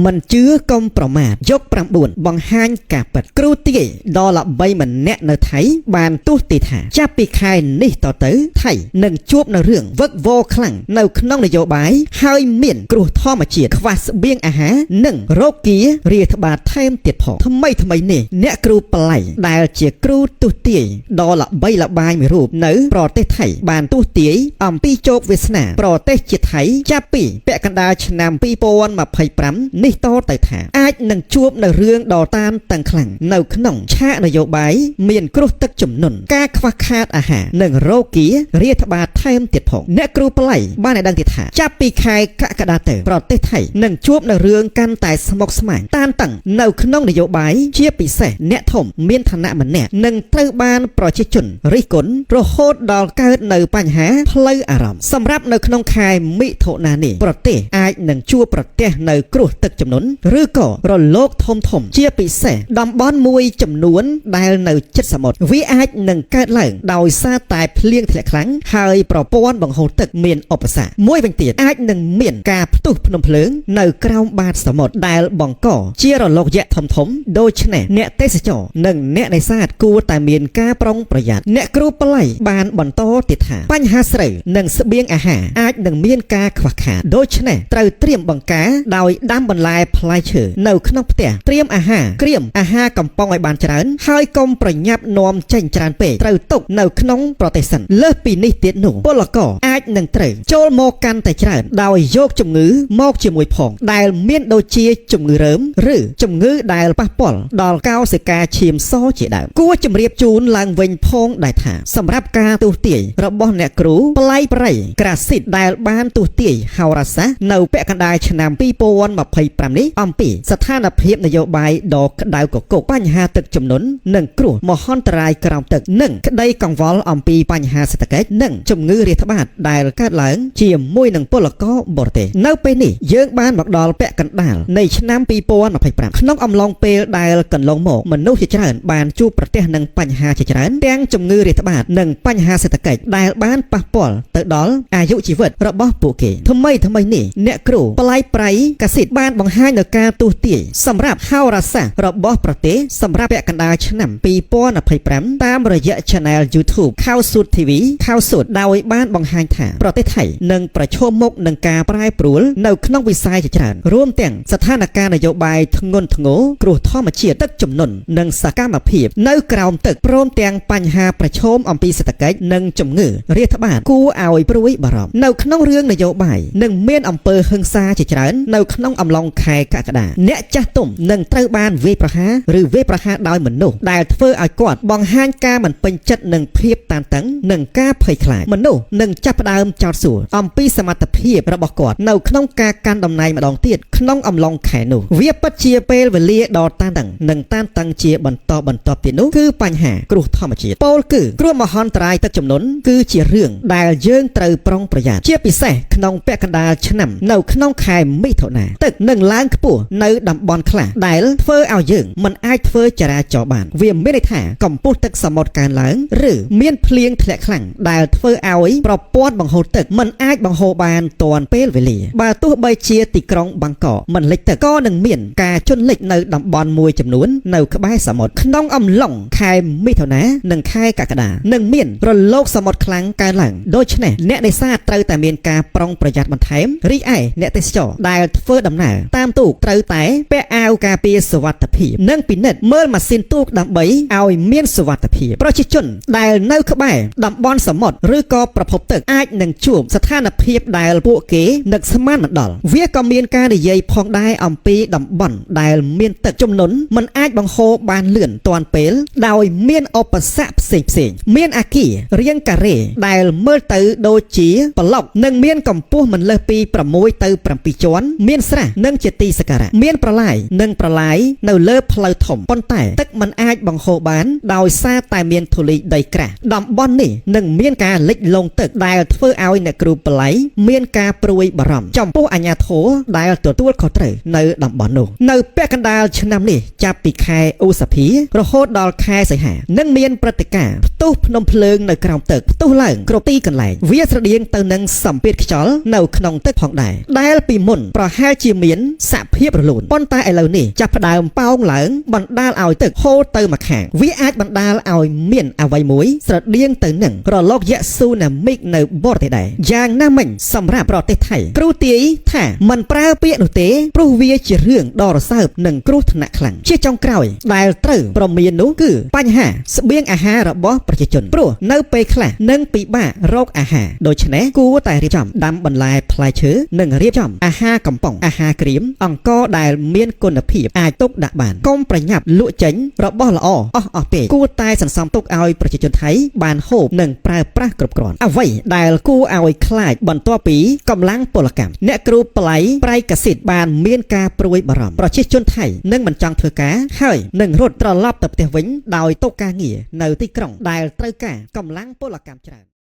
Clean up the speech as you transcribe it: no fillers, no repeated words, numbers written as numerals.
មិនជឿកុំប្រមាថយក9បង្ហាញការពិតគ្រូទាយដ៏ល្បីម្នាក់នៅថៃបានទស្សន៍ទាយថាចាប់ពីខែនេះតទៅថៃនឹងជួបនៅរឿងវឹកវរខ្លាំងនៅក្នុងនយោបាយហើយមានគ្រោះធម្មជាតិខ្វះស្បៀងអាហារនិងរោគារាតត្បាតថែមទៀតផងថ្មីថ្មីនេះអ្នកគ្រូប្លៃដែលជាគ្រូទស្សន៍ទាយដ៏ល្បីល្បាញមួយរូបនៅប្រទេសថៃបានទស្សន៍ទាយអំពីជោគវាសនាប្រទេសជាតិថៃចាប់ពីពាក់កណ្ដាលឆ្នាំ2025នេះតទៅថាអាចនឹងជួបនៅរឿងដ៏តានតឹងខ្លាំងនៅក្នុងឆាកនយោបាយមានគ្រោះទឹកជំនន់ការខ្វះខាតអាហារនិងរោគារាតត្បាតថែមទៀតផងអ្នកគ្រូប្លៃបានឲ្យដឹងទៀតថាចាប់ពីខែកក្កដាទៅប្រទេសថៃនឹងជួបនៅរឿងកាន់តែស្មុគស្មាញតានតឹងនៅក្នុងនយោបាយជាពិសេសអ្នកធំមានឋានៈម្នាក់នឹងត្រូវបានប្រជាជនរិះគន់រហូតដល់កើតនៅបញ្ហាផ្លូវអារម្មណ៍សម្រាប់នៅក្នុងខែមិថុនានេះប្រទេសអាចនឹងជួបប្រទះនៅគ្រោះទឹកជំនន់ឬក៏រលកធំធំជាពិសេសតំបន់មួយចំនួនដែលនៅជិតសមុទ្រវាអាចនឹងកើតឡើងដោយសារតែភ្លៀងធ្លាក់ខ្លាំងហើយប្រព័ន្ធបង្ហូរទឹកមានឧបសគ្គមួយវិញទៀតអាចនឹងមានការផ្ទុះភ្នំភ្លើងនៅក្រោមបាតសមុទ្រដែលបង្កជារលកយក្សធំធំដូច្នេះអ្នកទេសចរនិងអ្នកនេសាទគួរតែមានការប្រុងប្រយ័ត្នអ្នកគ្រូប្លៃបានបន្តទៀតថាបញ្ហាស្រូវនិងស្បៀងអាហារអាចនឹងមានការខ្វះខាតដូច្នេះត្រូវត្រៀមបង្ការដោយដាំបន្លែផ្លែឈើនៅក្នុងផ្ទះត្រៀមអាហារក្រៀមអាហារកំប៉ុងឲ្យបានច្រើនហើយកុំប្រញាប់នាំចេញច្រើនពេកត្រូវទុកនៅក្នុងប្រទេសសិនលើសពីនេះទៀតនោះពលករអាចនឹងត្រូវចូលមកកាន់តែច្រើនដោយយកជំងឺមកជាមួយផងដែលមានដូចជាជំងឺរើមឬជំងឺដែលប៉ះពាល់ដល់កោសិកាឈាមសជាដើមគួរជម្រាបជូនឡើងវិញផងដែរថាសម្រាប់ការទស្សន៍ទាយរបស់អ្នកគ្រូប្លៃប្រៃក្រាស៊ីតដែលបានទស្សន៍ទាយហោរាសាស្ត្រនៅពាក់កណ្ដាលឆ្នាំ2025នេះអំពីស្ថានភាពនយោបាយដ៏ក្តៅគគុកបញ្ហាទឹកជំនន់និងគ្រោះមហន្តរាយក្រោមទឹកនិងក្តីកង្វល់អំពីបញ្ហាសេដ្ឋកិច្ចនិងជំងឺរាតត្បាតដែលកើតឡើងជាមួយនឹងពលករបរទេសនៅពេលនេះយើងបានមកដល់ពាក់កណ្ដាលនៃឆ្នាំ2025ក្នុងអំឡុងពេលដែលកន្លងមកមនុស្សជាច្រើនបានជួបប្រទះនឹងបញ្ហាជាច្រើនទាំងជំងឺរាតត្បាតនិងបញ្ហាសេដ្ឋកិច្ចដែលបានប៉ះពាល់ទៅដល់អាយុជីវិតរបស់ពួកគេថ្មីថ្មីនេះអ្នកគ្រូប្លៃប្រៃកាស៊ីតបានបង្ហាញនៅការទស្សន៍ទាយសម្រាប់ហោរាសាស្ត្ររបស់ប្រទេសសម្រាប់ពាក់កណ្ដាលឆ្នាំ2025តាមរយៈ Channel YouTube ខៅស៊ូត TV ខៅស៊ូតដោយបានបង្ហាញថាប្រទេសថៃនឹងប្រឈមមុខនឹងការប្រែប្រួលនៅក្នុងវិស័យជាច្រើនរួមទាំងស្ថានភាពនយោបាយធ្ងន់ធ្ងរគ្រោះធម្មជាតិទឹកជំនន់និងសកម្មភាពនៅក្រោមទឹកព្រមទាំងបញ្ហាប្រឈមអំពីសេដ្ឋកិច្ចនិងជំងឺរាតត្បាតគួរឲ្យព្រួយបារម្ភនៅក្នុងរឿងនយោបាយនឹងមានអំពើហិង្សាជាច្រើននៅក្នុងអំឡុងខែកក្កដាអ្នកចាស់ទុំនឹងត្រូវបានវាយប្រហារឬវាយប្រហារដោយមនុស្សដែលធ្វើឲ្យគាត់បង្ហាញការមិនពេញចិត្តនឹងភាពតានតឹងនិងការភ័យខ្លាចមនុស្សនឹងចាប់ផ្ដើមចោទសួរអំពីសមត្ថភាពរបស់គាត់នៅក្នុងការកាន់តំណែងម្ដងទៀតក្នុងអំឡុងខែនោះវាពិតជាពេលវេលាដ៏តានតឹងនិងតានតឹងជាបន្តបន្ទាប់ទៀតនោះគឺបញ្ហាគ្រោះធម្មជាតិពោលគឺគ្រោះមហន្តរាយទឹកជំនន់គឺជារឿងដែលយើងត្រូវប្រុងប្រយ័ត្នជាពិសេសក្នុងពាក់កណ្ដាលឆ្នាំនៅក្នុងខែមិថុនាទឹកនឹងឡើងខ្ពស់នៅតំបន់ខ្លះដែលធ្វើឲ្យយើងមិនអាចធ្វើចរាចរណ៍បានវាមានន័យថាកម្ពស់ទឹកសមុទ្រកើនឡើងឬមានភ្លៀងធ្លាក់ខ្លាំងដែលធ្វើឲ្យប្រព័ន្ធបង្ហូរទឹកមិនអាចបង្ហូរបានទាន់ពេលវេលាបើទោះបីជាទីក្រុងបាងកកមិនលិចទឹកក៏នឹងមានការជន់លិចនៅតំបន់មួយចំនួននៅក្បែរសមុទ្រក្នុងអំឡុងខែមិថុនានិងខែកក្កដានឹងមានរលកសមុទ្រខ្លាំងកើនឡើងដូច្នេះអ្នកនេសាទត្រូវតែមានការប្រុងប្រយ័ត្នបន្ថែមរីឯអ្នកទេសចរដែលធ្វើដំណើរតាមទូកត្រូវតែពាក់អាវការពារសុវត្ថិភាពនិងពិនិត្យមើលម៉ាស៊ីនទូកដើម្បីឲ្យមានសុវត្ថិភាពប្រជាជនដែលនៅក្បែរតំបន់សមុទ្រឬក៏ប្រភពទឹកអាចនឹងជួបស្ថានភាពដែលពួកគេនឹកស្មានមិនដល់វាក៏មានការនិយាយផងដែរអំពីតំបន់ដែលមានទឹកជំនន់មិនអាចបង្ហូរបានលឿនទាន់ពេលដោយមានឧបសគ្គផ្សេងផ្សេងៗមានអាគាររាងការ៉េដែលមើលទៅដូចជាប្លុកនិងមានកម្ពស់មិនលើសពី6ទៅ7ជាន់មានស្រះនិងជាទីសក្ការៈមានប្រឡាយនិងប្រឡាយនៅលើផ្លូវធំប៉ុន្តែទឹកមិនអាចបង្ហូរបានដោយសារតែមានធូលីដីក្រាស់តំបន់នេះនឹងមានការលិចលង់ទឹកដែលធ្វើឲ្យអ្នកគ្រូប្លៃមានការព្រួយបារម្ភចំពោះអាជ្ញាធរដែលទទួលខុសត្រូវនៅតំបន់នោះនៅពាក់កណ្ដាលឆ្នាំនេះចាប់ពីខែឧសភារហូតដល់ខែសីហានឹងមានព្រឹត្តិការណ៍ផ្ទុះភ្នំភ្លើងនៅក្រោមទឹកផ្ទុះឡើងគ្រប់ទីកន្លែងវាស្រដៀងទៅនឹងសម្ពាធខ្យល់នៅក្នុងទឹកផងដែរដែលពីមុនប្រហែលជាមាន សភាពរលូនប៉ុន្តែឥឡូវនេះចាប់ផ្ដើមប៉ោងឡើងបណ្ដាលឲ្យទឹកហូរទៅម្ខាងវាអាចបណ្ដាលឲ្យមានអ្វីមួយស្រដៀងទៅនឹងរលកយក្សស៊ូណាមិនៅបរទេសដែរយ៉ាងណាមិញសម្រាប់ប្រទេសថៃគ្រូទាយថាមិនប្រើពាក្យនោះទេព្រោះវាជារឿងដ៏រសើបនិងគ្រោះថ្នាក់ខ្លាំងជាចុងក្រោយដែលត្រូវប្រមាននោះគឺបញ្ហាស្បៀងអាហាររបស់ប្រជាជនព្រោះនៅពេលខ្លះនឹងពិបាករកអាហារដូច្នេះគួរតែរៀបចំដាំបន្លែផ្លែឈើនិងរៀបចំអាហារកំប៉ុងអាហារក្រៀមអង្ករដែលមានគុណភាពអាចទុកដាក់បានកុំប្រញាប់លក់ចេញរបស់ល្អអស់អស់ពេកគួរតែសន្សំទុកឲ្យប្រជាជនថៃបានហូបនិងប្រើប្រាស់គ្រប់គ្រាន់អ្វីដែលគួរឲ្យខ្លាចបន្ទាប់ពីកម្លាំងពលកម្មអ្នកគ្រូប្លៃប្រៃកសិទ្ធបានមានការព្រួយបារម្ភប្រជាជនថៃនឹងមិនចង់ធ្វើការហើយនឹងរត់ត្រឡប់ទៅផ្ទះវិញដោយទុកការងារនៅទីក្រុងដែលត្រូវការកម្លាំងពលកម្មច្រើន។